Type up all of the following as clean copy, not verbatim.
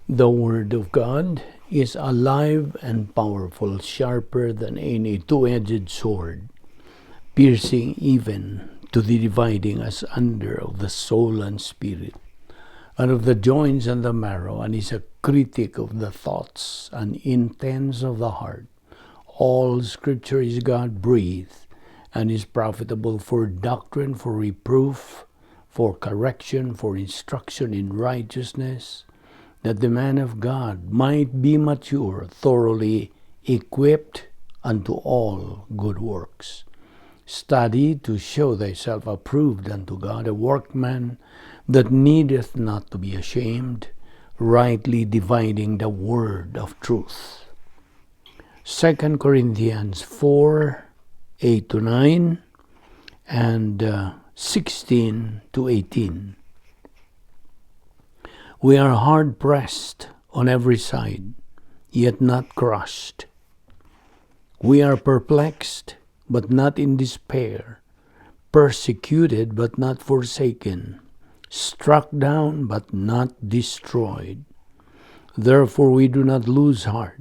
The Word of God is alive and powerful, sharper than any two-edged sword, piercing even to the dividing asunder of the soul and spirit, and of the joints and the marrow, and is a critic of the thoughts and intents of the heart. All Scripture is God-breathed, and is profitable for doctrine, for reproof, for correction, for instruction in righteousness, that the man of God might be mature, thoroughly equipped unto all good works. Study to show thyself approved unto God, a workman that needeth not to be ashamed, rightly dividing the word of truth. 2 Corinthians 4, 8 to 9, and 16 to 18. We are hard pressed on every side, yet not crushed. We are perplexed, but not in despair, persecuted, but not forsaken, struck down, but not destroyed. Therefore we do not lose heart,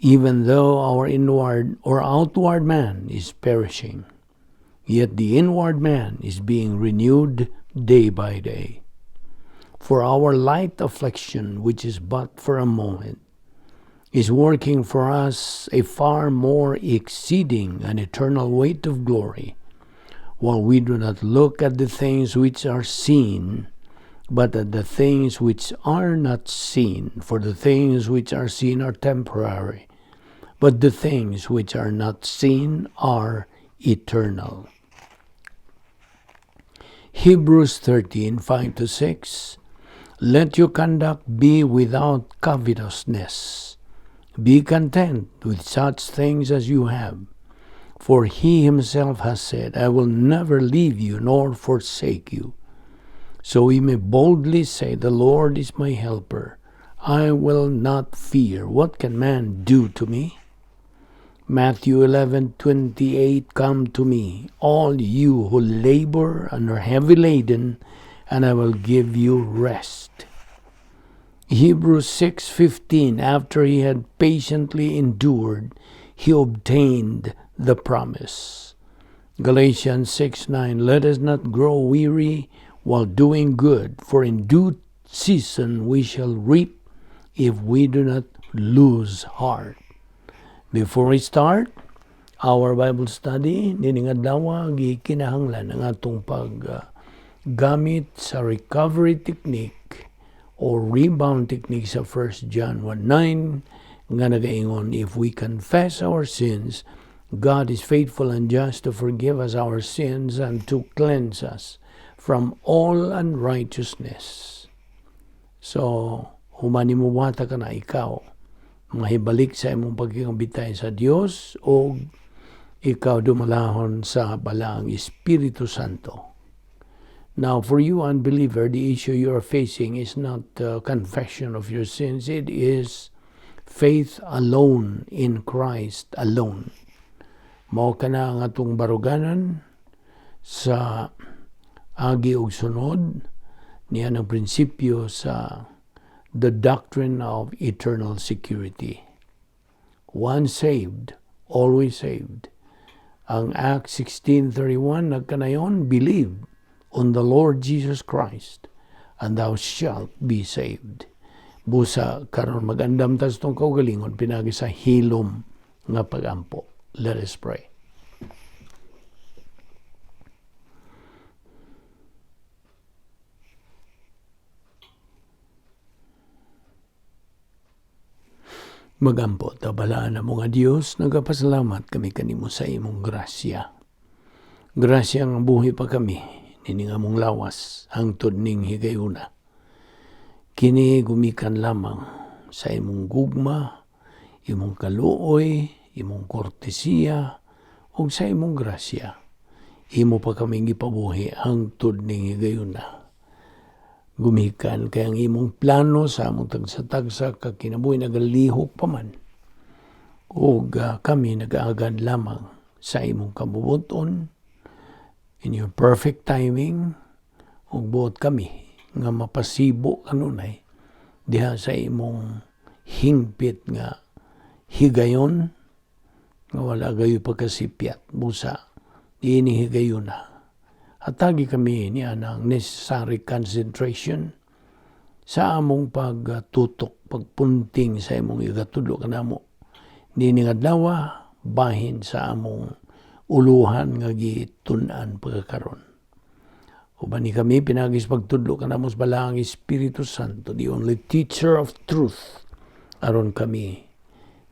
even though our inward or outward man is perishing, yet the inward man is being renewed day by day. For our light affliction, which is but for a moment, is working for us a far more exceeding and eternal weight of glory, while we do not look at the things which are seen, but at the things which are not seen. For the things which are seen are temporary, but the things which are not seen are eternal. Hebrews 13, 5 to 6. Let your conduct be without covetousness. Be content with such things as you have. For he himself has said, I will never leave you nor forsake you. So we may boldly say, the Lord is my helper. I will not fear. What can man do to me? Matthew 11:28, Come to me, all you who labor and are heavy laden, and I will give you rest. Hebrews 6:15, After he had patiently endured, he obtained the promise. Galatians 6:9, Let us not grow weary while doing good, for in due season we shall reap if we do not lose heart. Before we start our Bible study, nining adlaw gikinahanglan ang atong pag gamit sa recovery technique or rebound technique sa 1 John 1:9 nga nagaingon, if we confess our sins, God is faithful and just to forgive us our sins and to cleanse us from all unrighteousness. So, human nimo buhata ka na ikaw, mahibalik sa imong pagkikabitay sa Dios o ikaw dumalahon sa balaang Espiritu Santo. Now, for you unbeliever, the issue you are facing is not confession of your sins. It is faith alone in Christ alone. Mao kana ang atong baruganan sa agi og sunod niya ng prinsipyo sa the doctrine of eternal security. Once saved, always saved. Ang Acts 16:31 nagkanayon, believe on the Lord Jesus Christ and thou shalt be saved. Busa karon magandam ta sa atong kaugalingon pinagi sa hilom nga pagampo. Let us pray. Magampo ta balaan na mga Dios, nagapasalamat kami kanimo sa imong grasya. Grasya nga buhi pa kami, nining among lawas, hangtod ning higayuna. Kini gumikan lamang sa imong gugma, imong kaluoy, imong kortesiya, ug sa imong grasya. Imo pa kaming gipabuhi hangtod ning higayuna. Gumikan kay ang imong plano sa among tagsa-tagsa ka kinabuhi nagalihok pa man. Ug kami nag-aagad lamang sa imong kabubuton in your perfect timing, ug buot kami nga mapasibo kanunay Diha sa imong hingpit nga higayon nga wala gayoy pagkasipyat, busa ini higayon na. Hatagi kami niya ng necessary concentration sa among pagtutok, pagpunting sa imong igatudlo kanamo nining adlaw bahin sa among uluhan nga gitun-an pagkakaron. Uban ni kami pinaagi sa pagtudlo kanamo sa Balaang Espiritu Santo, the only teacher of truth, aron kami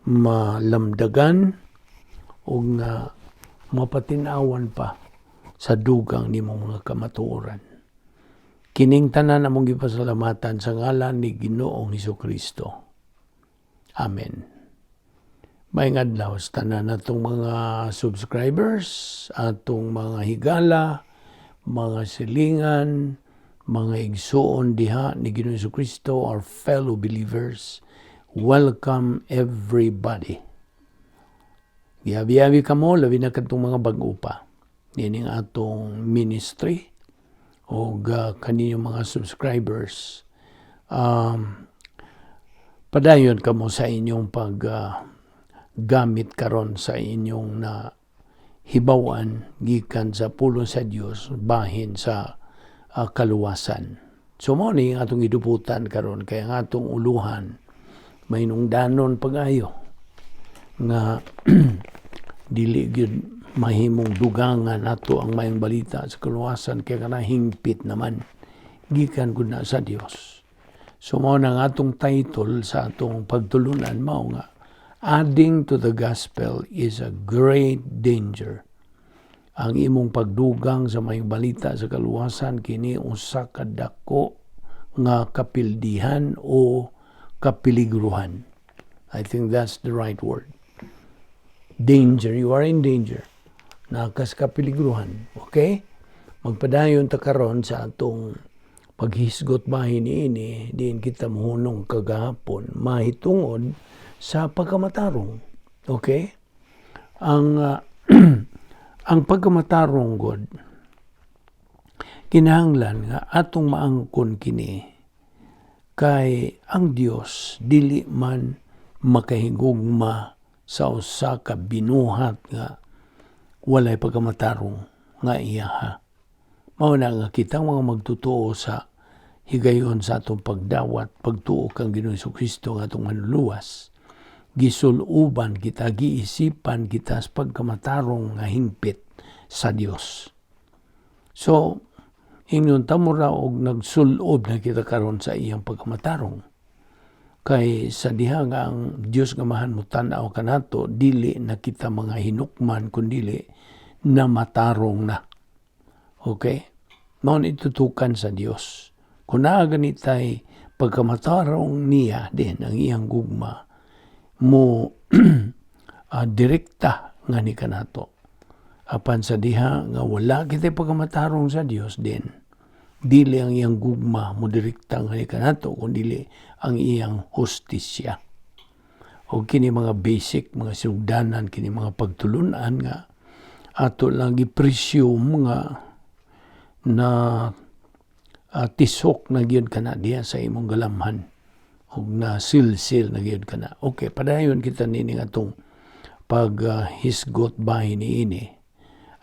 malamdagan ug nga mapatin-awan pa sa dugang nimong mga kamatuoran. Kining tanan among gipasalamatan sa ngalan ni Ginoong Kristo. Amen. Maayong adlaw sa tanan natong mga subscribers, atong mga higala, mga silingan, mga igsuon diha ni Ginoong Kristo, our fellow believers. Welcome, everybody. Gihabi-habi kamo, labi na kadtong mga bag-o pa nining atong ministry o kaninyong mga subscribers. Padayon kamo sa inyong pag gamit karon sa inyong na hibawan gikan sa pulong sa Dios bahin sa kaluwasan. So mao ni ang atong giduputan karon, kay ang atong uluhan mahinungdanon pag-ayo nga dili gyud mahimong dugangan ato ang Maayong Balita sa kaluwasan kay kana hingpit naman gikan gud na sa Dios. So mao na ang atong title sa atong pagtulunan, mao nga "Adding to the Gospel is a Great Danger." Ang imong pagdugang sa Maayong Balita sa kaluwasan, kini usa ka dako nga kapildihan o kapiligruhan. I think that's the right word. Danger, you are in danger. Naa ka sa kapiligruhan. Okay? Magpadayon ta karon sa atong paghisgot bahin niini, diin kita mohunong kagahapon mahitungod sa pagkamatarong. Okay? Ang pagkamatarong god, kinahanglan nga atong maangkon kini kay ang Dios dili man makahigugma sa usa ka binuhat nga walay pagkamatarong nga iyaha. Mao na nga kitang mga magtutuo sa higayon sa atong pagdawat, pagtuo kang Ginoong Kristo nga atong Manluluwas, gisuluban kita, giisipan kita sa pagkamatarong nga hingpit sa Dios. So, ingnon ta mura og nagsulob na kita karon sa iyang pagkamatarong. Kay sa diha nga ang Dios nga Amahan mo tan-aw kanato, dili na kita mga hinukman kundili na matarong na. Okay? Mao ni itutukan sa Dios. Kung naa ganitay pagkamatarong niya din ang iyang gugma mo direkta nga ni kanato. Apan sa diha nga wala kita pagkamatarong sa Dios din, dili ang iyang gugma mo direkta nga ni kanato kundi ang iyang hustisya. O kini mga basic, mga sinugdanan, kini mga pagtulunan nga ato lang gipresume nga na tisok na gyud kana diha sa imong galamhan ug na silsil na gyud kana. Okay, padayon kita nining atong paghisgot bahin niini.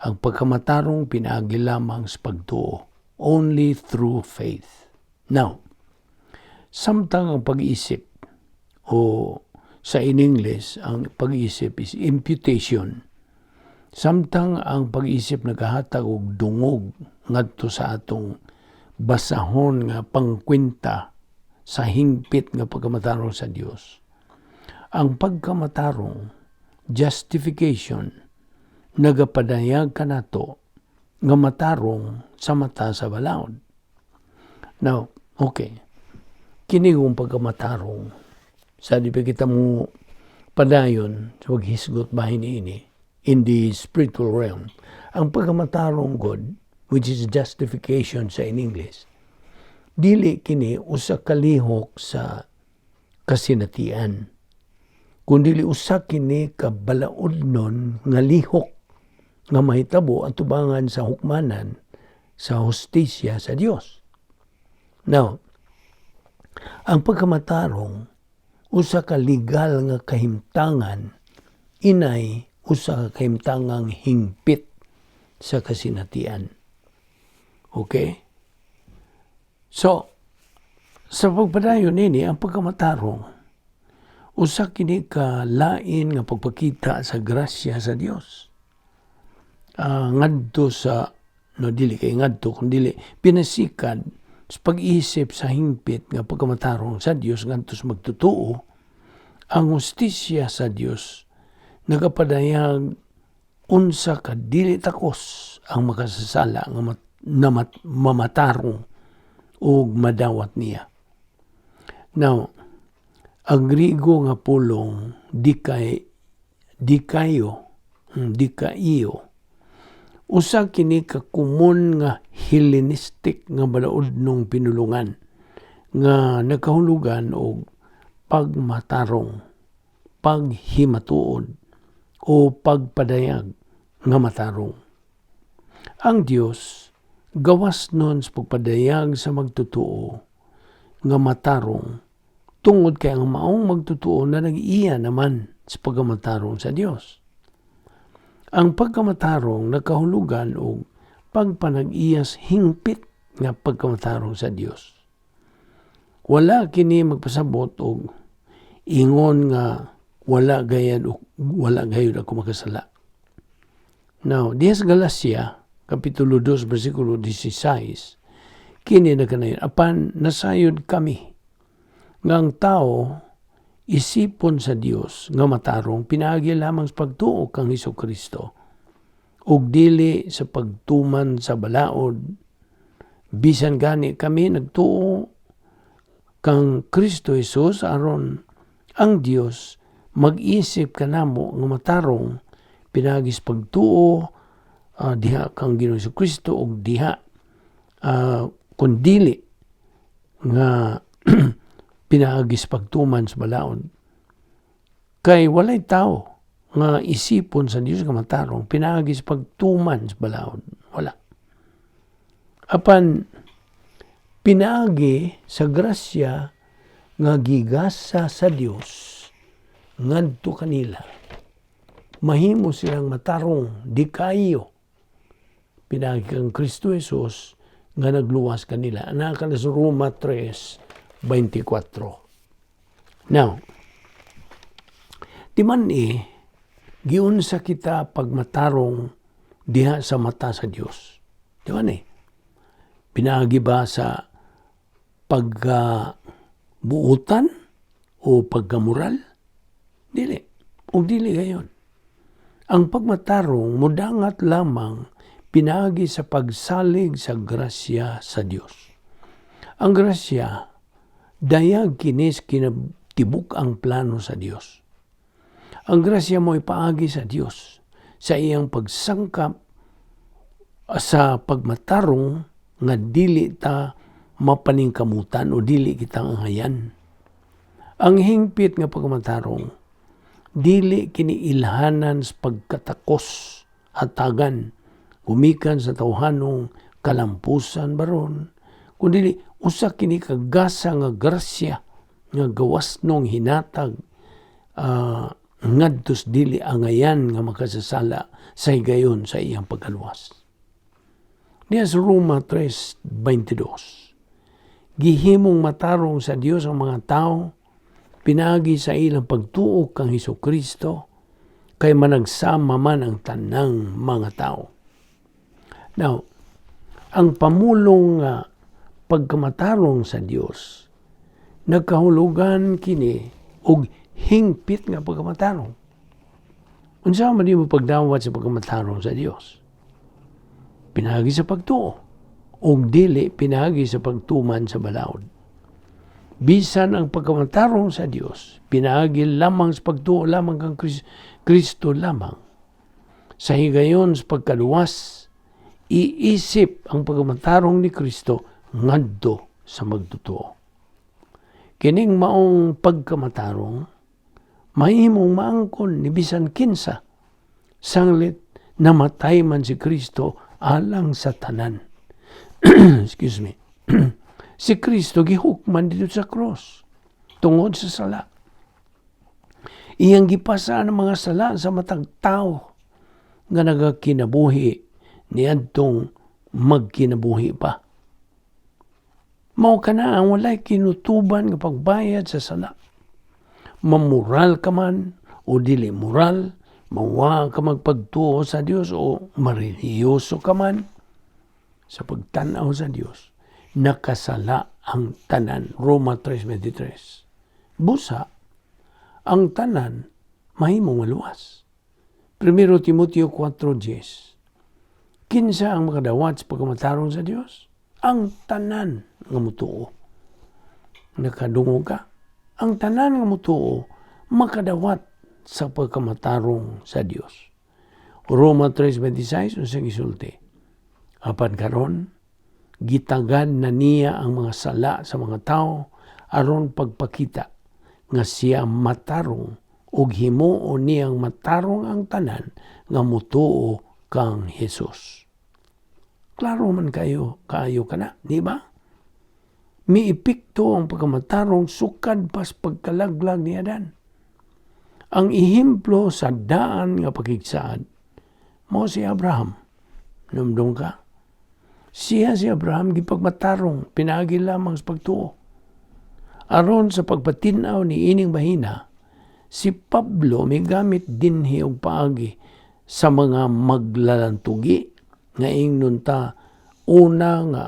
Ang pagkamatarong pinaagi lamang sa pagtuo, only through faith. Now, samtang ang pag-isip o sa in English, ang pag-isip is imputation. Samtang ang pag-isip nagahatag og dungog ngadto sa atong basahon nga pangkwenta sa hingpit nga pagkamatarong sa Dios, ang pagkamatarong, justification, nagapadayag kanato nga matarong sa mata sa balaod. Now, okay. Kini kung pagkamatarong, sa di pa kita mo padayon sa paghisgot bahin niini in the spiritual realm. Ang pagkamatarong God, which is justification sa in English, dili kini usa ka lihok sa kasinatian, kundi usa kini ka balaodnon nga lihok nga mahitabo atubangan sa hukmanan sa hustisya sa Dios. Now, Ang pagkamatarong usa ka legal nga kahimtangan, inay usa ka kahimtangang hingpit sa kasinatian. Okay? So, sa pagpadayon nini, ang pagkamatarong, usa kini ka lain nga pagpakita sa grasya sa Dios. Ngadto sa, no, dili kay ngadto kun dili pinasikad sa pag-isip sa hingpit nga pagkamatarong sa Dios ngadto sa magtotoo. Ang hustisya sa Dios nagapadayag unsa ka dili takos ang makasasala nga na mamatarong ug madawat niya. Now, ang Grigo nga pulong dikay dikayo, dikaio, usa kini ka komon nga Hellenistic nga balaodnong pinulungan nga nakahulugan og pagmatarong, paghimatuod o pagpadayag nga matarong. Ang Dios gawas nun sa pagpadayag sa magtotoo nga matarong tungod kay ang maong magtotoo na nag-iya naman sa pagkamatarong sa Dios. Ang pagkamatarong nakahulugan og pagpanag-iyas hingpit nga pagkamatarong sa Dios. Wala kini magpasabot og ingon nga wala gayud ako makasala. Now, diha sa Galacia, Kapitulo 2, versikulo 16, kini nagkanayon, "Apan nasayod kami nga ang tao isipon sa Dios nga matarong pinaagi lamang sa pagtuo kang Hesus Kristo ug dili sa pagtuman sa balaod. Bisan gani kami nagtuo kang Kristo Jesus aron ang Dios mag-isip kanamo nga matarong pinaagi sa pagtuo diha kang Ginoong Kristo ug diha kun dili nga pinaagi sa pagtuman sa balaod. Kay walay tao nga isipon sa Dios nga matarong pinaagi sa pagtuman sa balaod. Wala. Apan pinaagi sa grasya nga gigasa sa Dios ngadto kanila, mahimo silang matarong dikayo pinaagi kang Kristo Jesus nga nagluwas kanila." Naa ka sa Roma 3:24. Now, timan eh, giunsa kita pagmatarong diha sa mata sa Dios? Di ba ni? Pinaagi ba sa pagbuutan o pagkamoral? Dili. O dili gayon. Ang pagmatarong mudangat lamang pinaagi sa pagsalig sa grasya sa Dios. Ang grasya, dayag kinis kinatibuk ang plano sa Dios. Ang grasya mo ipaagi sa Dios sa iyang pagsangkap sa pagmatarong nga dili ta mapaningkamutan o dili kita anghayan. Ang hingpit nga pagmatarong dili kini ilhanan sa pagkatakos hatagan gumikan sa tawhanong kalampusan baron, kundi usa kini kagasa nga grasya nga gawas nung hinatag ngadtos dili angayan nga makasasala sa higayon sa iyang pagkaluwas. Niya sa Roma 3:22, gihimong matarong sa Dios ang mga tao pinaagi sa ilang pagtuo kang Hesus Kristo kay managsama man ang tanang mga tao. Now, ang pamulong nga pagkamatarong sa Dios nagkahulugan kini og hingpit nga pagkamatarong. Unsa man mo pagdawat sa pagkamatarong sa Dios? Pinaagi sa pagtuo ug dili pinaagi sa pagtuman sa balaod. Bisan ang pagkamatarong sa Dios pinaagi lamang sa pagtuo lamang kang Kristo lamang. Sa higayon sa pagkaluwas, iisip ang pagkamatarong ni Kristo ngadto sa magtotoo. Kining maong pagkamatarong mahimong maangkon ni bisan kinsa sanglit namatay man si Kristo alang sa tanan. Excuse me. Si Kristo gihukman didto sa cross tungod sa sala. Iyang gipasa ang mga sala sa matag tao nga nagakinabuhi niadtong magkinabuhi pa. Mao kana ang walay kinutuban nga pagbayad sa sala. Mamoral ka man o dili moral, mawa ka magpagtuo sa Dios o marelihiyoso ka man, sa pagtan-aw sa Dios, nakasala ang tanan. Roma 3:23. Busa, ang tanan mahimong maluwas. 1 Timoteo 4:10. Kinsa ang makadawat sa pagkamatarong sa Dios? Ang tanan nga mutuo. Nakadungog ka? Ang tanan nga mutuo makadawat sa pagkamatarong sa Dios. Roma 3:26, unsang gisulti? Apan karon, gitagad na niya ang mga sala sa mga tao aron pagpakita nga siya matarong ug himuon niyang matarong ang tanan nga mutuo kang Hesus. Klaro man kayo, kaayo kana, di ba? Miepekto ang pagkamatarong sukad pas pagkalaglag ni Adan. Ang ehemplo sa daan nga pakigsaad mao si Abraham. Numdong ka? Siya, si Abraham, gipagmatarong pinaagi lamang sa pagtuo. Aron sa pagpatin-aw ni ining mahina, si Pablo migamit dinhi og paagi sa mga maglalantugi nga ingnon ta una nga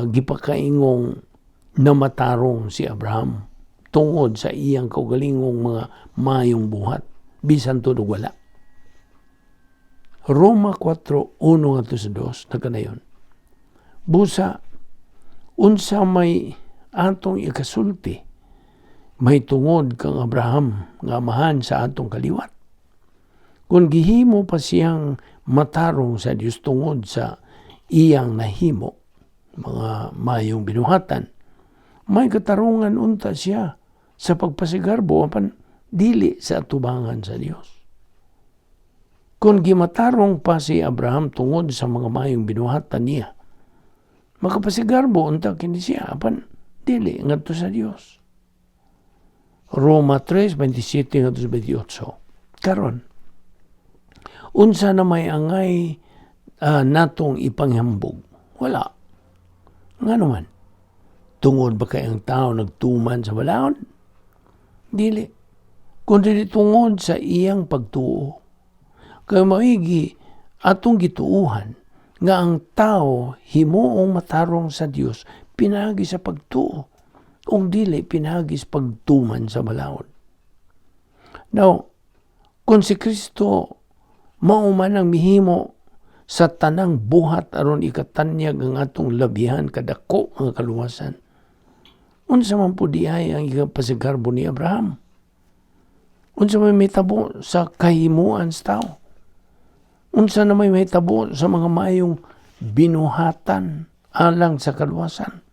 gipakaingong namatarong si Abraham tungod sa iyang kaugalingong mga mayong buhat bisan tuod wala. Roma 4:1 ngadto sa 2, nagkanayon. Busa, unsa may atong ikasulti may tungod kang Abraham nga amahan sa atong kaliwat? Kung gihimo pa siyang matarong sa Dios tungod sa iyang nahimo, mga mayong binuhatan, may katarungan unta siya sa pagpasigarbo apan dili sa atubangan sa Dios. Kung gimatarong pa si Abraham tungod sa mga mayong binuhatan niya, makapasigarbo unta kini siya apan dili ngadto sa Dios. Roma 3:27 ngadto sa 28. Karon, unsa na may angay natong ipanghambog? Wala. Nga naman, tungod ba kay ang tao nagtuman sa balaod? Dili. Kundi tungod sa iyang pagtuo. Kay maigi atong gituuhan nga ang tao himuong matarong sa Dios pinaagi sa pagtuo ug dili pinaagi sa pagtuman sa balaod. Now, kung si Kristo mao man ang mihimo sa tanang buhat aron ikatanyag ang atong labihan kadako nga kaluwasan, unsa man pud diay ang ikapasigarbo ni Abraham? Unsa may mahitabo sa kahimuan sa tao? Unsa na may mahitabo sa mga maayong binuhatan alang sa kaluwasan?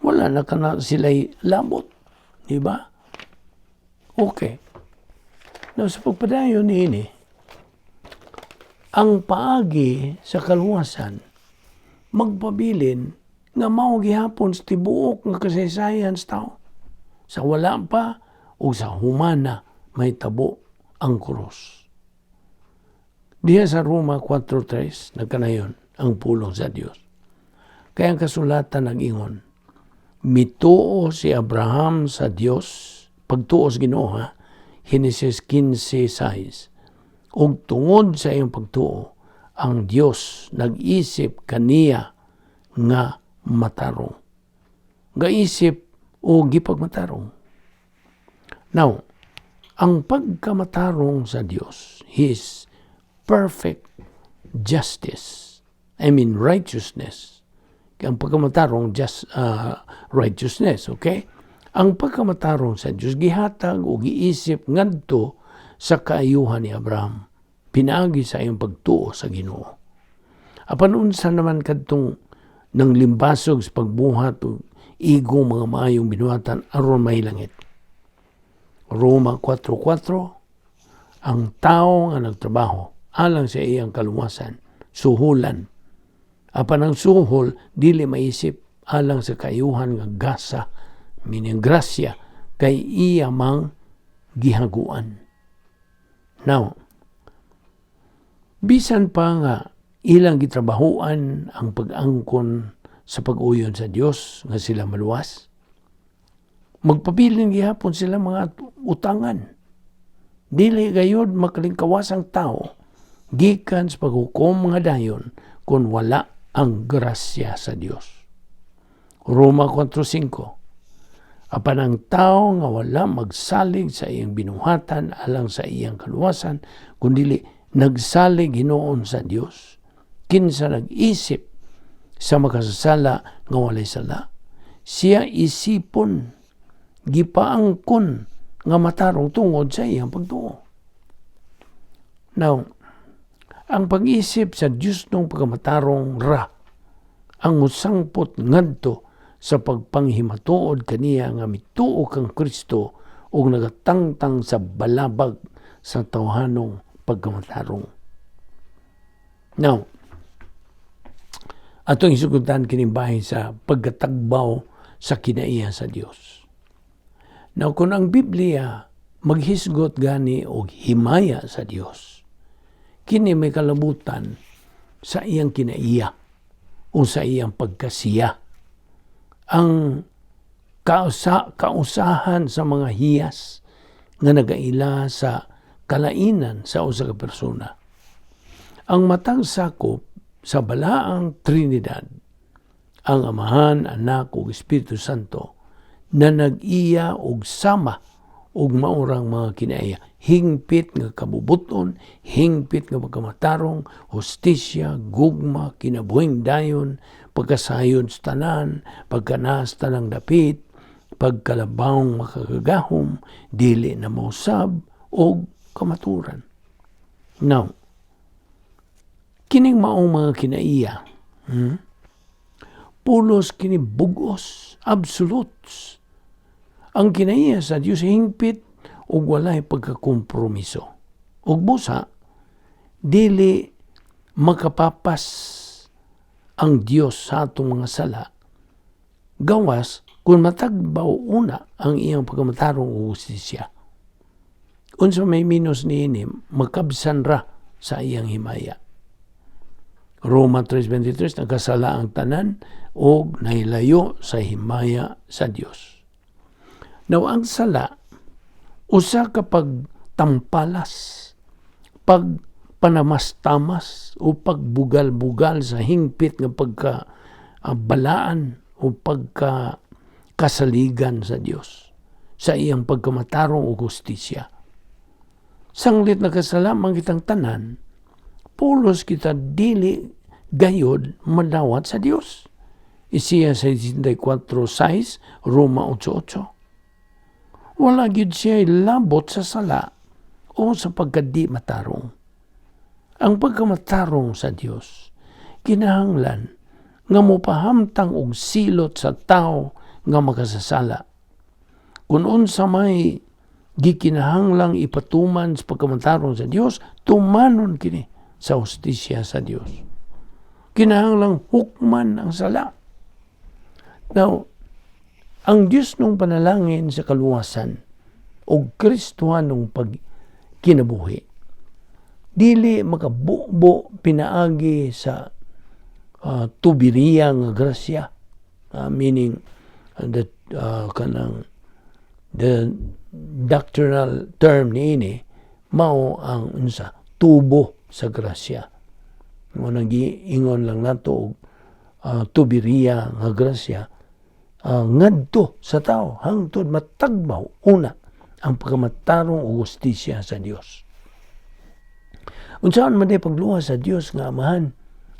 Wala na kana sila'y labot. Di ba? Okay. Now, sa pagpadayon niini, ang paagi sa kaluwasan magpabilin nga mao gihapon sa tibuok nga kasaysayan sa tao. Sa wala pa o sa humana mahitabo ang krus. Diha sa Roma 4:3, nagkanayon ang pulong sa Dios. Kay ang kasulatan nag-ingon, mituo si Abraham sa Dios, pagtuo sa Ginoo ha, Genesis 15:6. Ug tungod sa iyang pagtuo, ang Dios nag-isip kaniya nga matarong. Gaisip o gipagmatarong. Now, ang pagkamatarong sa Dios, His perfect justice, I mean righteousness. Ang pagkamatarong, just righteousness, okay? Ang pagkamatarong sa Dios gihatag o giisip ngadto sa kaayuhan ni Abraham pinaagi sa iyang pagtuo sa Ginoo. Apan unsa naman kadtong nang limbasog sa pagbuhat og igong mga maayong binuhatan aron mahilangit? Roma 4:4, ang tao nga nagtrabaho alang sa iyang kaluwasan, suhulan. Apan ang suhol dili maisip alang sa kayuhan nga gasa, meaning grasya, kay iya mang gihaguan. Now, bisan pa nga ilang gitrabahuan ang pag-angkon sa pag-uyon sa Dios nga sila maluwas, magpabilin gihapon sila mga utangan. Dili gayod makalingkawas ang tao gikan sa paghukom nga dayon kung wala ang grasya sa Dios. Roma 4:5. Apan ang tao nga wala magsalig sa iyang binuhatan alang sa iyang kaluwasan, kundili nagsalig hinuon sa Dios, kinsa nag-isip sa makasasala nga walay sala, siya isipon gipaangkon nga matarong tungod sa iyang pagtuo. Now, ang pag-isip sa Dios ng pagkamatarong ra ang musangpot ngadto sa pagpanghimatuod kaniya nga mituo kang Kristo ug nagatangtang sa balabag sa tawhanong pagkamatarong. Now, atong isugutan kining bahin sa pagkatagbaw sa kinaiya sa Dios. Now, kung ang Biblia maghisgot gani og himaya sa Dios, kini may kalabutan sa iyang kinaiya o sa iyang pagkasiya. Ang kausahan sa mga hiyas nga nagaila sa kalainan sa usa ka persona. Ang matang sakop sa balaang Trinidad, ang Amahan, Anak ug Espiritu Santo, na nag-iya og sama og maurang mga kinaiya. Hingpit nga kabubuton, hingpit nga pagkamatarong, hustisya, gugma, kinabuhing dayon, pagkasayod sa tanan, pagkanas tanang dapit, pagkalabawng makagagahom, dili na mausab, og kamaturan. Now, kining maong mga kinaiya, Pulos kini bugos, absolutes. Ang kinaiya sa Dios hingpit ug walay pagkakompromiso. Ug busa, dili makapapas ang Dios sa atong mga sala gawas kung matagbaw una ang iyang pagkamatarong ug hustisya. Unsa may minus niini, makabsan ra sa iyang himaya. Roma 3:23, nagkasala ang tanan og nahilayo sa himaya sa Dios. Now, ang sala, usa ka pagtampalas, pagpanamastamas o pagbugal-bugal sa hingpit nga pagka balaan o pagka kasaligan sa Dios sa iyang pagkamatarong ug hustisya. Sanglit nakasala man kitang tanan, pulos kita dili gayod madawat sa Dios. Isaiah 64:6, Roma 8:8. Wala gyud siya labot sa sala o sa pagkadi matarong. Ang pagkamatarong sa Dios kinahanglan nga mopahamtang og silot sa tao nga makasasala. Kung unsa may gikinahanglang ipatuman sa pagkamatarong sa Dios, tumanon kini sa hustisya sa Dios. Kinahanglang hukman ang sala. Now, ang Dios nung panalangin sa kaluwasan o Kristohanong pagkinabuhi, dili makabubo pinaagi sa tubiriya nga grasya, meaning the kanang the doctrinal term niini mao ang unsa, tubo sa grasya. Mo nang giingon lang nato og tubiriya nga grasya ngadto sa tao hangtod matagbaw una ang pagkamatarong ug hustisya sa Dios. Unsaon man day pagluwas sa Dios nga Amahan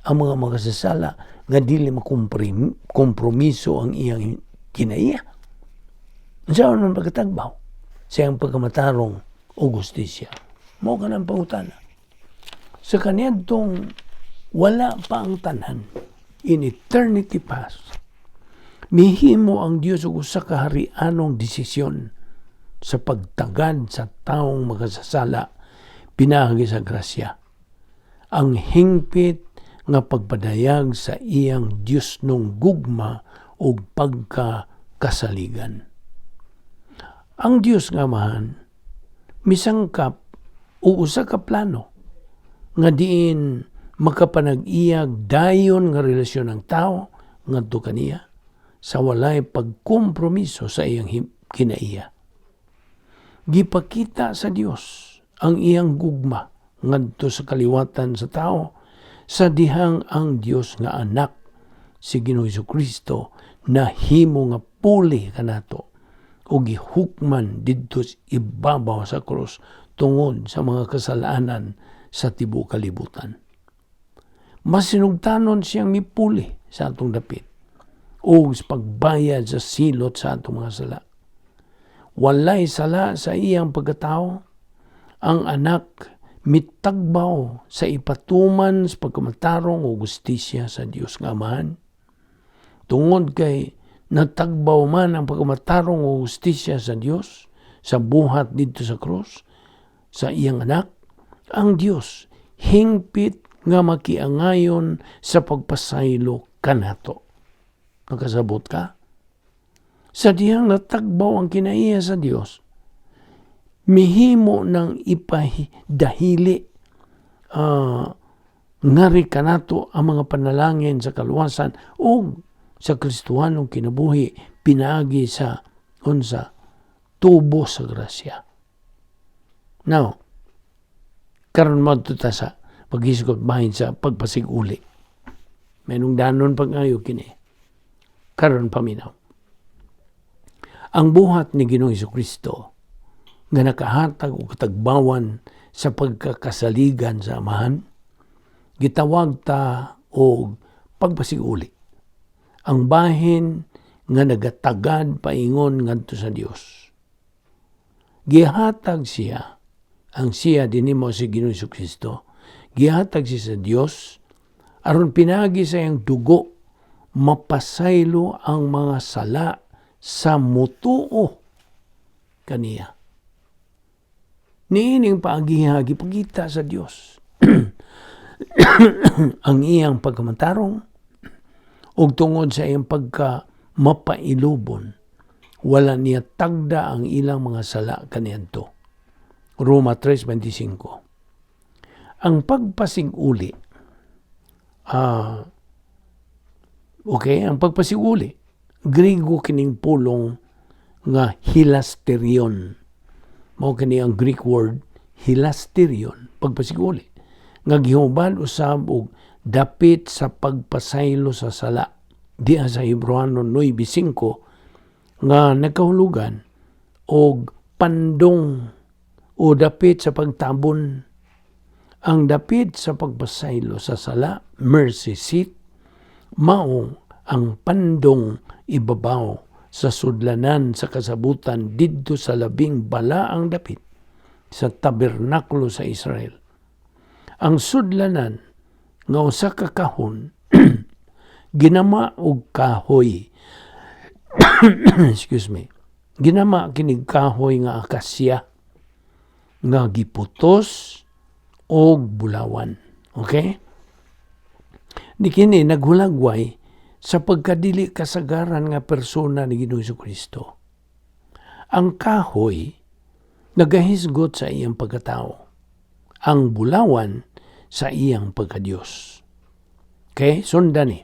ang mga makasasala nga dili makompromiso ang iyang kinaiya? Unsaon man pagkatagbaw sa iyang pagkamatarong ug hustisya? Mao kanang pangutana. Sa kaniadtong wala pa ang tanan, in eternity past, mihimo ang Dios og usa ka harianong desisyon sa pagtagad sa taong makasasala pinaagi sa grasya. Ang hingpit nga pagpadayag sa iyang Dios nung gugma ug pagkakasaligan. Ang Dios nga Amahan misangkap og usa ka plano nga diin makapanag-iyag dayon nga relasyon ang tao ngadto kaniya sa walay pagkompromiso sa iyang kinaiya. Gipakita sa Dios ang iyang gugma ngadto sa kaliwatan sa tao sa dihang ang Dios nga Anak, si Ginoong Kristo, nahimo nga puli kanato o gihukman didto sa ibabaw sa krus tungod sa mga kasalanan sa tibuok kalibutan. Masinugtanon siyang mipuli sa atong dapit o sa pagbayad sa silot sa atong mga sala. Walay sala sa iyang pagkatao, ang Anak mitagbaw sa ipatuman sa pagkamatarong o gustisya sa Dios nga Amahan. Tungod kay natagbaw man ang pagkamatarong o gustisya sa Dios sa buhat didto sa krus sa iyang Anak, ang Dios hingpit nga makiangayon sa pagpasaylo kanato. Nakasabot ka? Sa dihang natagbaw ang kinaiya sa Dios, mihimo ng ipahidahili ngari kanato ang mga panalangin sa kaluwasan o sa Kristohanong kinabuhi pinaagi sa unsa? Tubo sa grasya. Now, karon mo ta sa paghisgot bahin sa pagpasiguli. May danon pag-ayo kini. Karon paminaw. Ang buhat ni Ginoong Kristo nga nakahatag og katagbawan sa pagkakasaligan sa Amahan, gitawag ta og pagpasiguli. Ang bahin nga nagatagad paingon ngadto sa Dios. Gihatag siya, ang siya dinhi mao si Ginoong Kristo, gihatag siya sa Dios aron pinaagi sa iyang dugo mapasaylo ang mga sala sa mutuo kaniya. Niining paagiha gipakita sa Dios ang iyang pagkamatarong, ug tungod sa iyang pagka mapailubon, wala niya tagda ang ilang mga sala kaniadto. Roma 3:25. Ang pagpasiguli, okay, ang pagpasiguli, Grigo kining pulong nga hilasterion. Mao kini ang Greek word hilasterion, pagpasiguli. Nga gihubad usab og dapit sa pagpasaylo sa sala. Diha sa Hebreano 9:5 nga nagkahulugan og pandong o dapit sa pagtabon. Ang dapit sa pagpasaylo sa sala, mercy seat, mao ang pandong ibabaw sa sudlanan sa kasabutan didto sa labing balaang dapit sa tabernakulo sa Israel. Ang sudlanan nga usa ka kahon ginama og kahoy. Excuse me. Ginama kinig kahoy nga akasya nga giputos og bulawan. Okay? Ni kini naghulagway sa pagkadili kasagaran nga persona ni Ginoong Kristo. Ang kahoy nagahisgot sa iyang pagkatao. Ang bulawan sa iyang pagkadiyos. Okay? Sundan ni.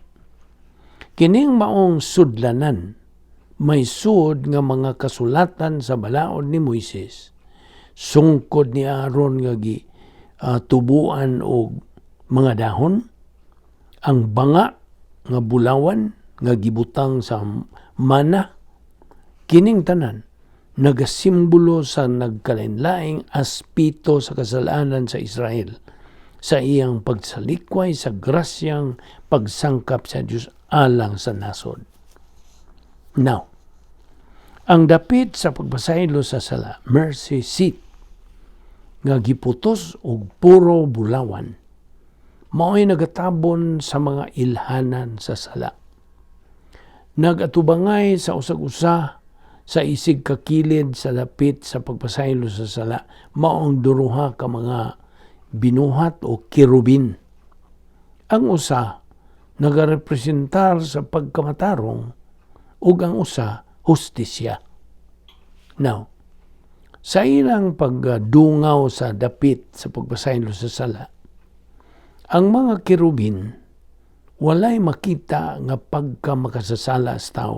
Kining maong sudlanan may suod nga mga kasulatan sa balaod ni Moises, sungkod ni Aaron nga gi tubuan og mga dahon, ang banga nga bulawan nga gibutang sa mana, kining tanan nagasimbolo sa nagkalain-laing aspeto sa kasalanan sa Israel sa iyang pagsalikway sa grasyang pagsangkap sa Dios alang sa nasod. Now, ang dapit sa pagpasaylo sa sala, mercy seat, nga giputos og puro bulawan, mao'y nagatabon sa mga ilhanan sa sala. Nagatubangay sa usag-usa sa isig kakilid sa dapit sa pagpasaylo sa sala, maong duruha ka mga binuhat o kerubin. Ang usa nagarepresentar sa pagkamatarong. ug ang usa hustisya. Now, sa ilang pagdungaw sa dapit sa pagpasaylo sa sala, ang mga kerubin walay makita nga pagka makasasala sa tao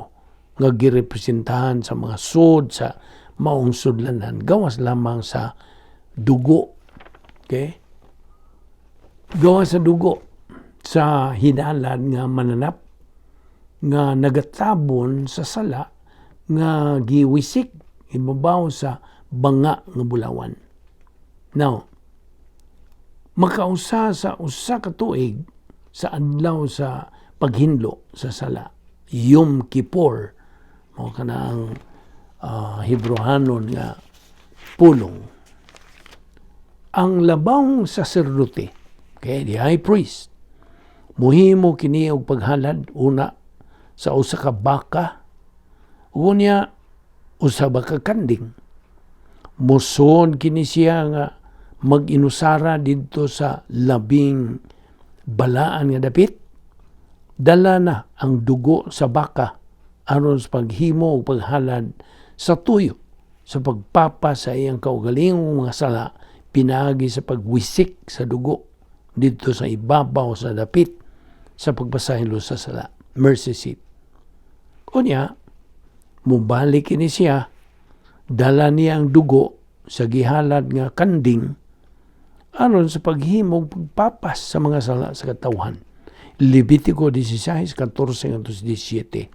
nga girepresentahan sa mga sud sa maong sudlanan gawas lamang sa dugo. Okay? Gawas sa dugo sa hinalan nga mananap nga nagatabon sa sala nga giwisik ibabaw sa banga nga bulawan. Now, makausa sa 1 ka tuig sa Adlaw sa Paghinlo sa Sala, Yom Kippur, mao kana ang Hebrohanon nga pulong. Ang labawng saserdote, okay, the high priest, muhimo kini og paghalad una sa usa ka baka, unya usa ba ka kanding. Musuod kini siya nga mag-inusara didto sa Labing Balaan nga Dapit. Dala na ang dugo sa baka aron sa paghimo og paghalad sa tuyo sa pagpapa sa iyang kaugalingong mga sala pinaagi sa pagwisik sa dugo didto sa ibabaw sa dapit sa pagpasaylo sa sala, mercy seat. Unya, mubalik kini siya, dala niya ang dugo sa gihalad nga kanding aron sa paghimog pagpapas sa mga sala sa katawhan. Levitico 16:14 ngadto 17.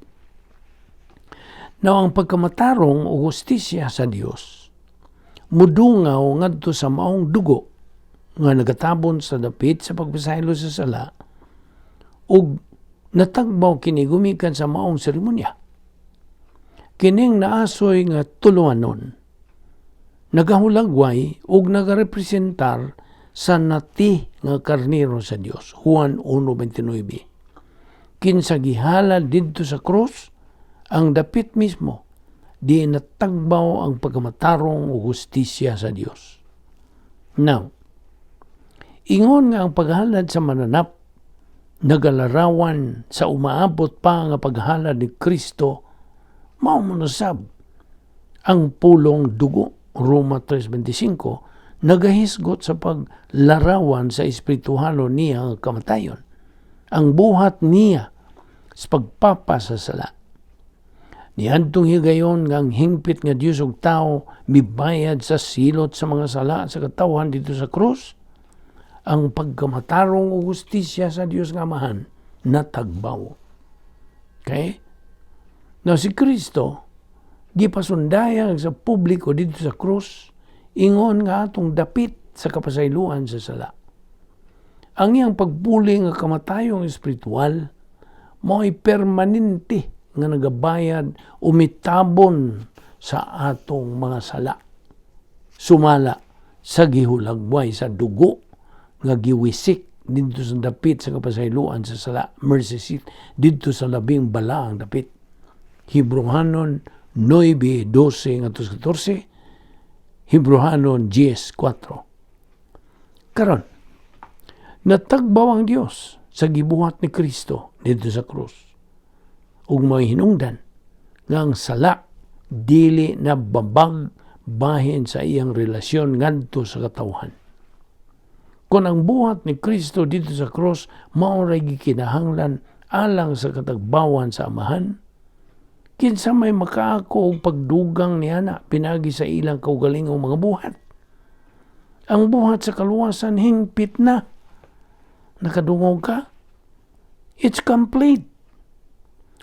Now, ang pagkamatarong o hustisya sa Dios mudungaw ngadto sa maong dugo nga nagatabon sa dapit sa pagpasaylo sa sala ug natagbaw kini gumikan sa maong seremonya. Kining naasoy nga tuluanon nagahulagway ug nagarepresentar sa nati nga karnero sa Dios, Juan 1:29. Kinsa gihalad didto sa krus, ang dapit mismo di natagbaw ang pagkamatarong ug hustisya sa Dios. Now, ingon nga ang paghalad sa mananap nagalarawan sa umaabot pa nga paghalad ni Kristo, mao man usab ang pulong dugo, Roma 3:25, nagahisgot sa paglarawan sa espirituhano niya nga kamatayon. Ang buhat niya sa pagpapa sa sala. Niadtong higayon nga ang hingpit nga Dios ug tao mibayad sa silot sa mga sala sa katawhan didto sa krus, ang pagkamatarong ug hustisya sa Dios nga Amahan natagbaw. Okay? Now, si Kristo gipasundayag sa publiko didto sa krus ingon nga atong dapit sa kapasayloan sa sala. Ang iyang pagpuli nga kamatayong espiritual mao'y permanente nga nagabayad o mitabon sa atong mga sala. Sumala sa gihulagway sa dugo nga giwisik didto sa dapit sa kapasayloan sa sala, mercy seat, didto sa Labing Balaang Dapit. Hebrohanon 9:12 ngadto sa 14, Hebrohanon 10:4. Karon, natagbaw ang Dios sa gibuhat ni Kristo didto sa krus. Ug may hinungdan nga ang sala dili na babag bahin sa iyang relasyon ngadto sa katawhan. Kung ang buhat ni Kristo didto sa krus mao ray gikinahanglan alang sa katagbawan sa Amahan, kinsa may makaako og pagdugang niana pinaagi sa ilang kaugalingong mga buhat? Ang buhat sa kaluwasan hingpit na. Nakadungog ka? It's complete.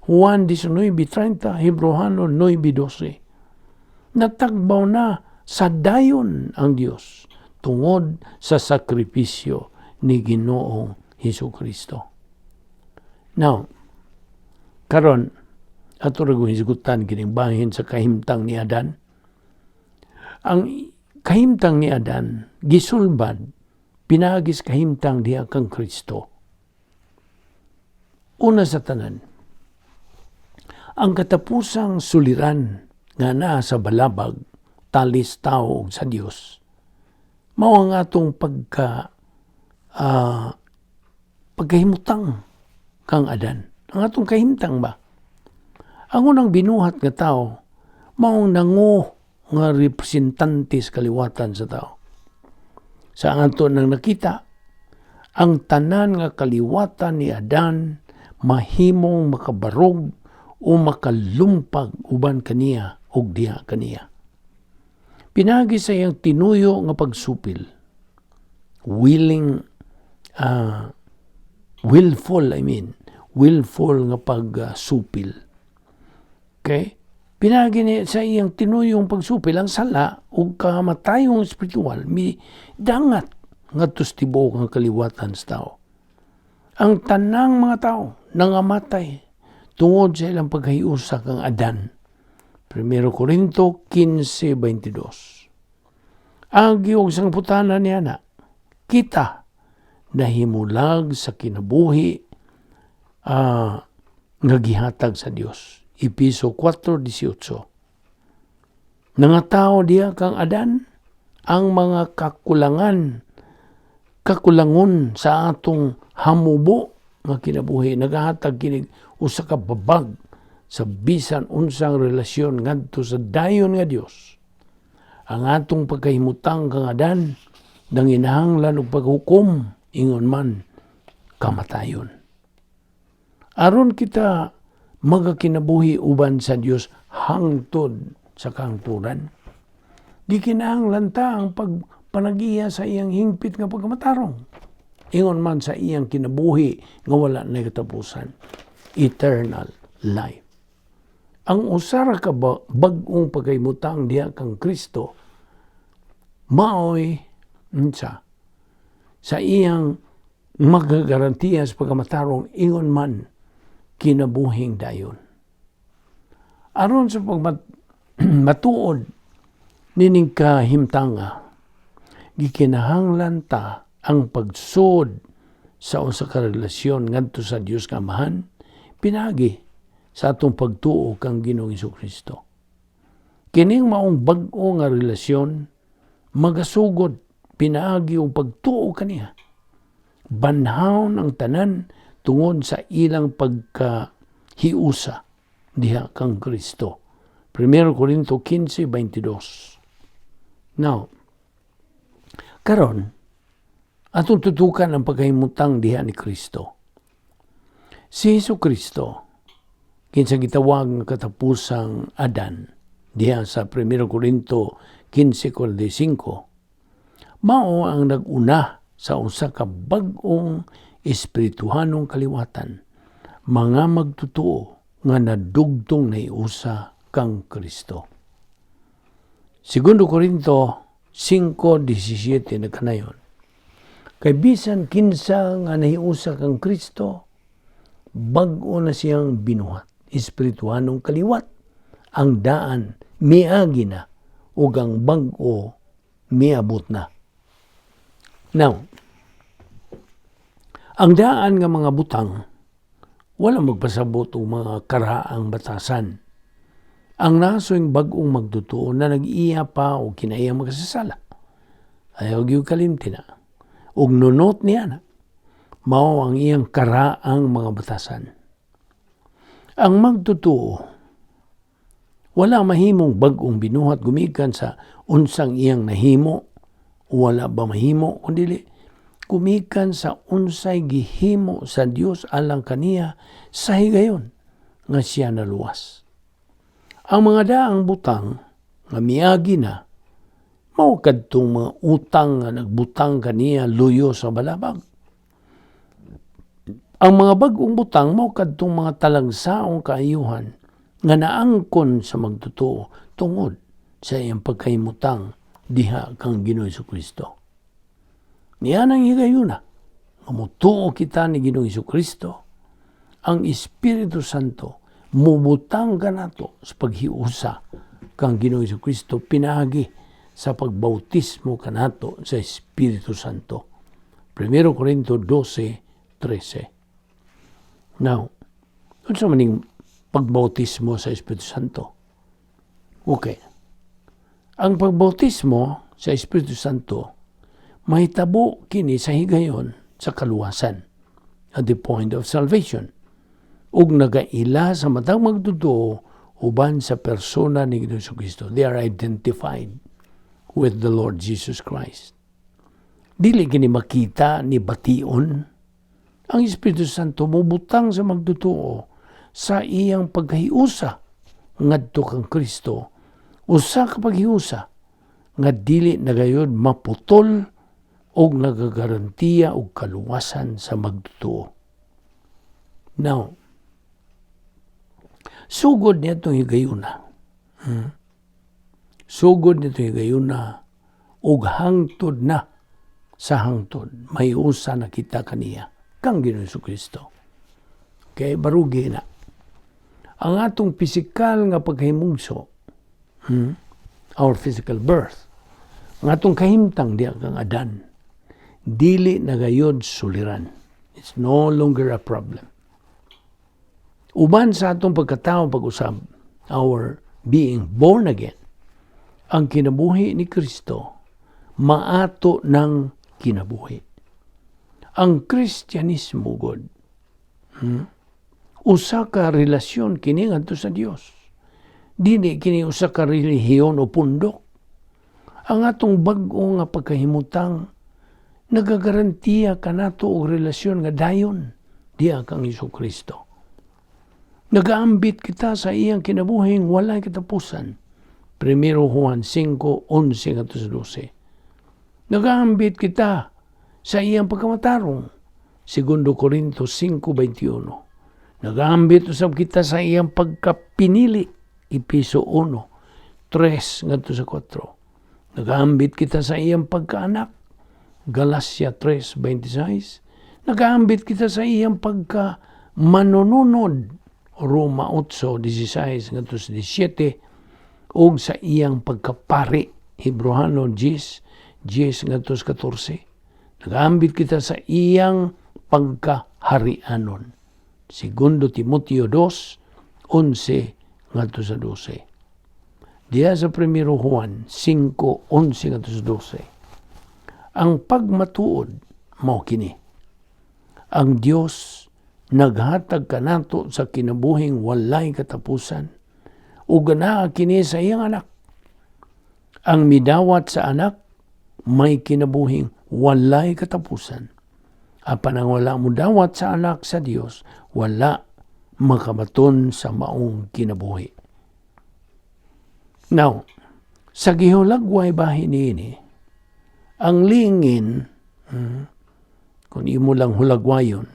Juan 19:30, Hebrohano 9:12. Natagbaw na sa dayon ang Dios tungod sa sakripisyo ni Ginoong Hesus Kristo. Now, karon ato ra hisgutan kining bahin sa kahimtang ni Adan. Ang kahimtang ni Adan gisulbad pinaagi sa kahimtang diha kang Kristo. Una sa tanan, ang katapusang suliran nga naa sa balabag talis tao ug sa Dios mao ang atong pagkahimutang kang Adan. Ang atong kahimtang ba? Ang unang binuhat nga tao maong nango nga representante sa kaliwatan sa tao. Sa ato nang nakita, ang tanan nga kaliwatan ni Adan mahimong makabarog o makalumpag uban kaniya ug diha kaniya. Pinaagi sa iyang tinuyo nga pagsupil, willing, willful, I mean, willful nga pagsupil. Okay? Pinaagi ni sa iyang tinuyong pagsupil ang sala ug kamatayong espiritual mi dangat ngadto sa tibuok nga kaliwatan sa tao. Ang tanang mga tao nangamatay tungod sa ilang pagkahiusa kang Adan. 1 Corinto 15:22. Agi og sangputanan niya na, kita nahimulag sa kinabuhi nga gihatag sa Dios. Epeso 4:18. Nangatao diha kang Adan ang mga kakulangan, kakulangon sa atong hamubo nga kinabuhi, nagahatag kinig usa ka babag sa bisan unsang relasyon ngadto sa dayon nga Dios. Ang atong pagkahimutang kang Adan nanginahanglan og paghukom, ingon man kamatayon. Aron kita magakinabuhi uban sa Dios hangtod sa kahangturan, gikinahanglan ta ang pagpanagiya sa iyang hingpit nga pagkamatarong, ingon man sa iyang kinabuhi nga wala na katapusan, eternal life. Ang usa ra ka bag-ong pagkahimutang diha kang Kristo maoy unsa sa iyang magagarantiya sa pagkamatarong ingon man kinabuhing dayon. Aron sa pagmat matuod nining kahimtanga, gikinahanglan ta ang pagsud sa usa ka relasyon ngadto sa Dios nga Amahan pinaagi sa atong pagtuo kang Ginoong Kristo. Kining maong bag-o nga relasyon magasugod pinaagi og pagtuo kaniya. Banhawon ang tanan tungod sa ilang pagkahiusa diha kang Kristo. 1 Corinto 15:22. Now, karon atong tutukan ang pagkahimutang diha ni Kristo. Si Hesus Kristo, kinsa gitawag nga katapusang Adan, diha sa 1 Corinto 15:45, mao ang nag-una sa usa ka bag-ong espirituhanong kaliwatan, mga magtotoo nga nadugtong nahiusa kang Kristo. Segundo Corinto 5:17 nagkanayon. Kay bisan kinsa nga nahiusa kang Kristo, bag-o na siyang binuhat. Espirituhanong kaliwat ang daan miagi na ug ang bag-o miabot na. Now, ang daan nga mga butang wala magpasabot og mga karaang batasan. Ang nasoy bag-ong magtotoo na nag-iya pa og kinaiyang makasasala. Ayaw gyud kalimti na. Ug nunot niya na mao ang iyang karaang mga batasan. Ang magtotoo wala mahimong bag-ong binuhat gumikan sa unsang iyang nahimo, wala ba mahimo kundi gumikan sa unsay gihimo sa Dios alang kaniya sa higayon nga siya naluwas. Ang mga daang butang nga miagi na mao kadtong mga utang nga nagbutang kaniya luyo sa balabag. Ang mga bag-ong butang mao kadtong mga talagsaong kaayuhan nga naangkon sa magtotoo tungod sa iyang pagkahimutang diha kang Ginoong Kristo. Niya nang higayuna, nga mutuo kita ni Ginoong Kristo, ang Espiritu Santo mubutang kanato sa paghiusa kang Ginoong Kristo pinaagi sa pagbautismo kanato sa Espiritu Santo. 1 Corinto 12:13. Now, unsa maning pagbautismo sa Espiritu Santo? Okay. Ang pagbautismo sa Espiritu Santo mahitabo kini sa higayon sa kaluwasan, at the point of salvation. Ug nagaila sa matag magtotoo uban sa persona ni Ginoong Kristo. They are identified with the Lord Jesus Christ. Dili kini makita ni bation. Ang Espiritu Santo mubutang sa magtotoo sa iyang pagkahiusa ngadto kang Kristo. Usa ka paghiusa nga dili na gayod maputol og nagagarantiya og kaluwasan sa magtotoo. Now, sugod niadtong higayuna. Sugod niadtong higayuna ug hangtod na sa hangtod mahiusa na kita kaniya kang Ginoong Kristo. Okay, barugi na. Ang atong pisikal nga pagkahimugso, our physical birth, ang atong kahimtang diha kang Adan, dili na gayod suliran. It's no longer a problem. Uban sa atong pagkatao pag-usab, our being born again, ang kinabuhi ni Kristo, maato ng kinabuhi. Ang Kristyanismo god, usa ka relasyon kini ngadto sa Dios. Dili kini usa ka relihiyon o pundok. Ang atong bag-o nga pagkahimutang nagagarantiya kanato og relasyon nga dayon diha kang Hesus Kristo. Nagaambit kita sa iyang kinabuhing walay katapusan. 1 Juan 5:11 ngadto sa 12. Nagaambit kita sa iyang pagkamatarong. 2 Corinto 5:21. Nagaambit usab kita sa iyang pagkapinili. Epeso 1:3 ngadto sa 4. Nagaambit kita sa iyang pagkaanak. Galacia 3:26. Nagaambit kita sa iyang pagka manununod. Roma 8:16 ngadto sa 17 ug sa iyang pagkapari, Hebrohano 10:10 ngadto sa 14. Nagaambit kita sa iyang pagkaharianon. Segundo Timoteo 2:11 ngadto sa 12. Diya sa 1 Juan 5:11 ngadto sa 12. Ang pagmatuod mao kini. Ang Dios naghatag kanato sa kinabuhing walay katapusan ug naa kini sa iyang Anak. Ang midawat sa Anak may kinabuhing walay katapusan. Apan ang wala modawat sa Anak sa Dios, wala makabaton sa maong kinabuhi. Now, sa gihulagway bahin niini, ang lingin, kung imo lang hulagwayon,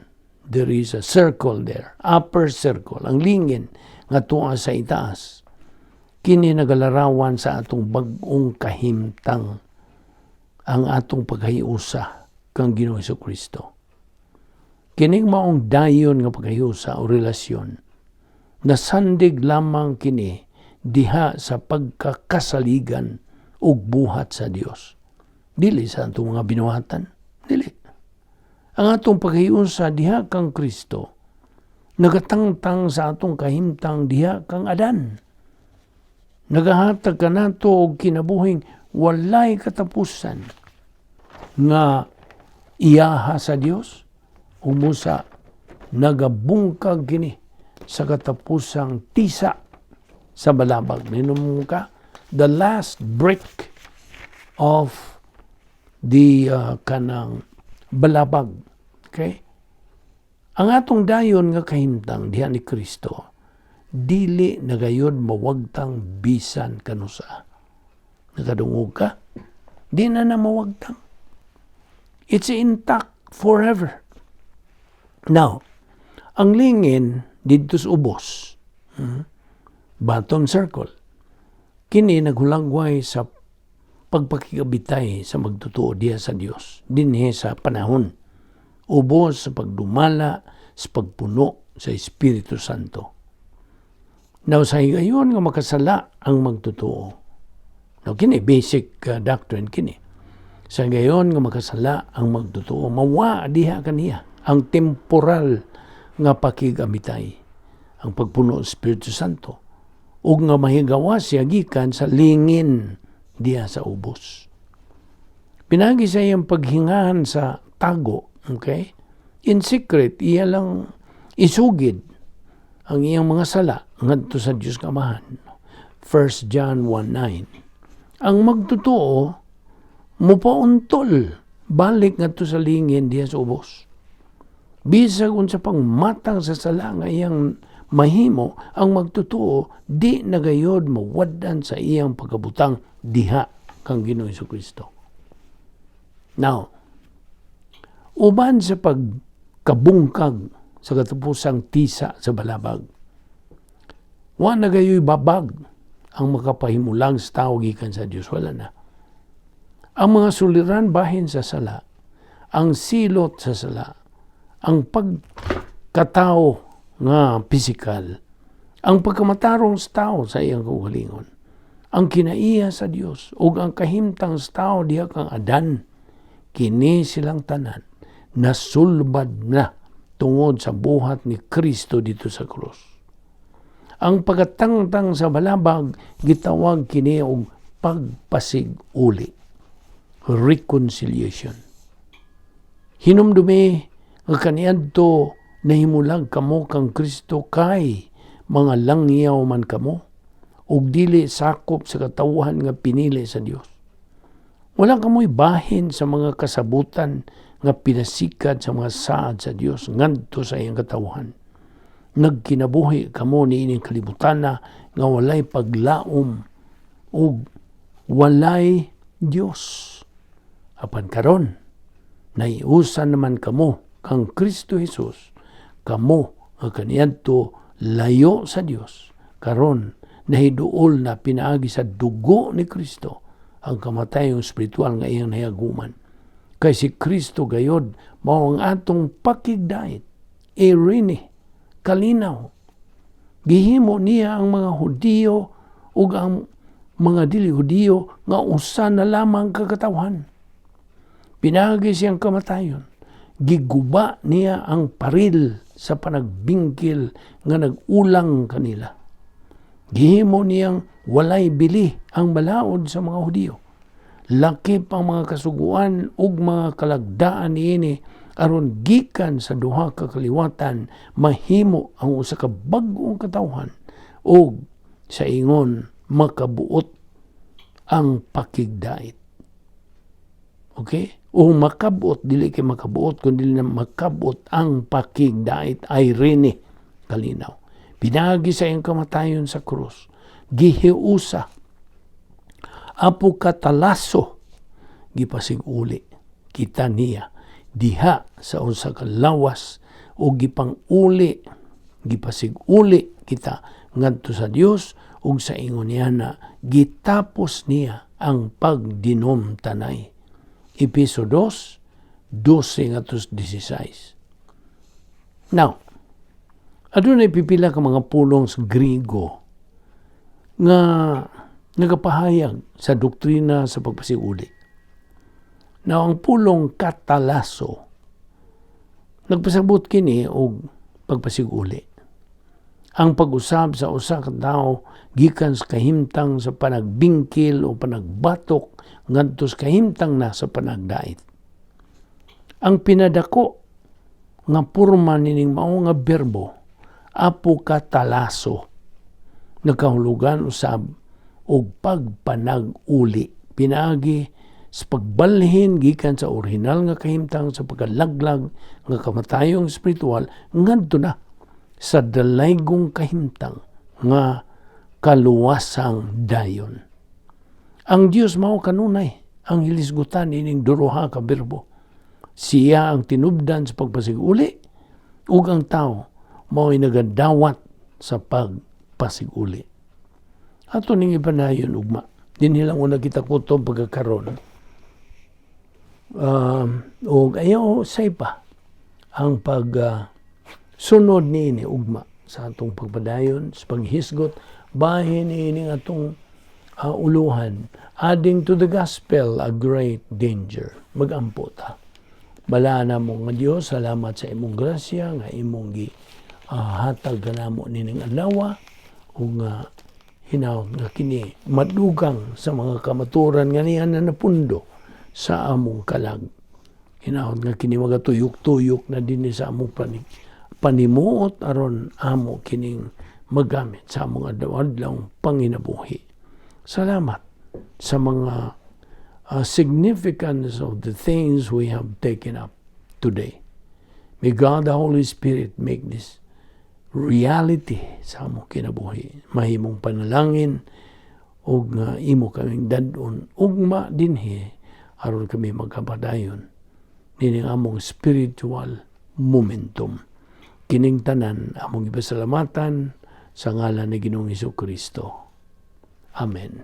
there is a circle there, upper circle, ang lingin nga tuwa sa itaas. Kini nagalarawan sa atong bag-ong kahimtang, ang atong paghiusa kang Ginoong Kristo. Kining maong dayon nga paghiusa o relasyon, nasandig lamang kini diha sa pagkakasaligan ug buhat sa Dios. Dili sa atong mga binuhatan. Dili. Ang atong paghiusa diha kang Kristo nagatangtang sa atong kahimtang diha kang Adan. Nagahatag kanato og kinabuhing walay katapusan nga iyaha sa Dios ug busa nagabungkag kini sa katapusang tisa sa balabag. Ninom ka the last brick of the kanang balabag. Okay? Ang atong dayon nga kahimtang diha ni Kristo dili na gayod mawagtang bisan kanusa. Nakadungog ka? Di na na mawagtang. It's intact forever. Now, ang lingin didto sa ubos, bottom circle, kini naghulagway sa pagpakigabitay sa magtotoo diha sa Dios dinhi sa panahon ubos sa pagdumala sa pagpuno sa Espiritu Santo. Now, sa higayon nga makasala ang magtotoo. Now, kini basic doctrine kini. Sa higayon nga makasala ang magtotoo, mawa diha kaniya ang temporal nga pakigamitay, ang pagpuno sa Espiritu Santo ug nga mahigawa siya gikan sa lingin diha sa ubos. Pinagi sa iyang paghingahan sa tago, okay? In secret, iya lang isugid. ang iyang mga sala ngadto sa Dios nga Amahan. 1 John 1:9. Ang magtotoo mopauntol balik ngadto sa lingin diha sa ubos. Bisag unsa pang matang sa sala nga iyang mahimo, ang magtotoo di na gayod mawad-an sa iyang pagkabutang diha kang Ginoong Kristo. Now, uban sa pagkabungkag sa katapusang tisa sa balabag, wa na gayoy babag ang makapahimulag sa tao gikan sa Dios. Wala na. Ang mga suliran bahin sa sala, ang silot sa sala, ang pagkatao nga pisikal, ang pagkamatarong sa tao sa iyang kaugalingon, ang kinaiya sa Dios ug ang kahimtang sa tao diha kang Adan, kini silang tanan nasulbad na tungod sa buhat ni Kristo didto sa krus. Ang pagkatangtang sa balabag, gitawag kini og pagpasig-uli, reconciliation. Hinumdumi nga kaniadto nahimulag kamo kang Kristo kay mga langyaw man kamo ug dili sakop sa katawhan nga pinili sa Dios. Wala kamoy bahin sa mga kasabutan nga pinasikat sa mga saad sa Dios ngadto sa iyang katawhan. Nagkinabuhi kamo niining kalibutana nga walay paglaom ug walay Dios. Apan karon, naiusa naman kamo kang Kristo Jesus, kamo nga kaniadto layo sa Dios. Karon nahiduol na pinaagi sa dugo ni Kristo, ang kamatayong espiritual nga iyang nahiaguman. Kay si Kristo gayod mao ang atong pakigdait, eirene, kalinaw. Gihimo niya ang mga Hudiyo ug ang mga dili Hudiyo nga usa na lamang ka katawhan. Pinaagi siyang kamatayon, giguba niya ang paril sa panagbingkil nga nag-ulang kanila. Gihimo niyang walay bili ang balaod sa mga Hudiyo, lakip ang mga kasuguan ug mga kalagdaan niini, aron gikan sa duha ka kaliwatan mahimo ang usa ka bag-ong katawhan ug sa ingon makabuot ang pakigdait. Okay? O makabot, dili kay makabuot, kundi na makabot ang pakigdait, eirene, kalinaw. Pinaagi sa iyang kamatayon sa krus, gihiusa, apokatalasso, gipasig-uli kita niya diha sa usa ka lawas o gipang-uli, gipasig-uli kita ngadto sa Dios, ug sa ingon niya na gitapos niya ang pagdinomtanay. Epeso 2, 12 ngadto 16. Now, adunay pipila ka mga pulong sa Griego nga nagapahayag sa doktrina sa pagpasiguli. Now, ang pulong katalasso, nagpasabot kini og pagpasiguli. Ang pag-usab sa usa ka tawo gikan sa kahimtang sa panagbingkil o panagbatok ngadto sa kahimtang na sa panagdait. Ang pinadako nga porma nining mao nga berbo, apokatalasso, nagkahulugan usab og pagpanag-uli pinaagi sa pagbalhin gikan sa orihinal nga kahimtang sa pagkalaglag nga kamatayong espiritual ngadto na sa dalaygong kahimtang nga kaluwasang dayon. Ang Dios mao kanunay ang hilisgutan ining duha ka berbo. Siya ang tinubdan sa pagpasiguli ug ang tao mao'y nagadawat sa pagpasiguli. Ato ning ipanayon ugma. Dinhi lang una kita kutob pagkakaron. Og ayaw say pa ang pag sunod niini ugma sa atong pagpadayon sa paghisgot bahin niini atong uluhan, "Adding to the Gospel a Great Danger." Magampo ta. Balaan namo nga Dios, salamat sa imong grasya nga imong gi hatag kanamo nining adlaw ug nga hinaut nga kini madugang sa mga kamaturan nga niya na napundo sa among kalag. Hinaut nga kini magatuyok-tuyok na dinhi sa among panig panimuot aron amo kining magamit sa among adlaw-adlaw panginabuhi. Salamat sa mga significance of the things we have taken up today. May God the Holy Spirit make this reality sa among kinabuhi. Mahimong panalangin ug imo kaming dad-on ugma dinhi aron kami magkapadayon nining among spiritual momentum. Kining tanan among ipasalamatan sa ngalan ni Ginoong Kristo. Amen.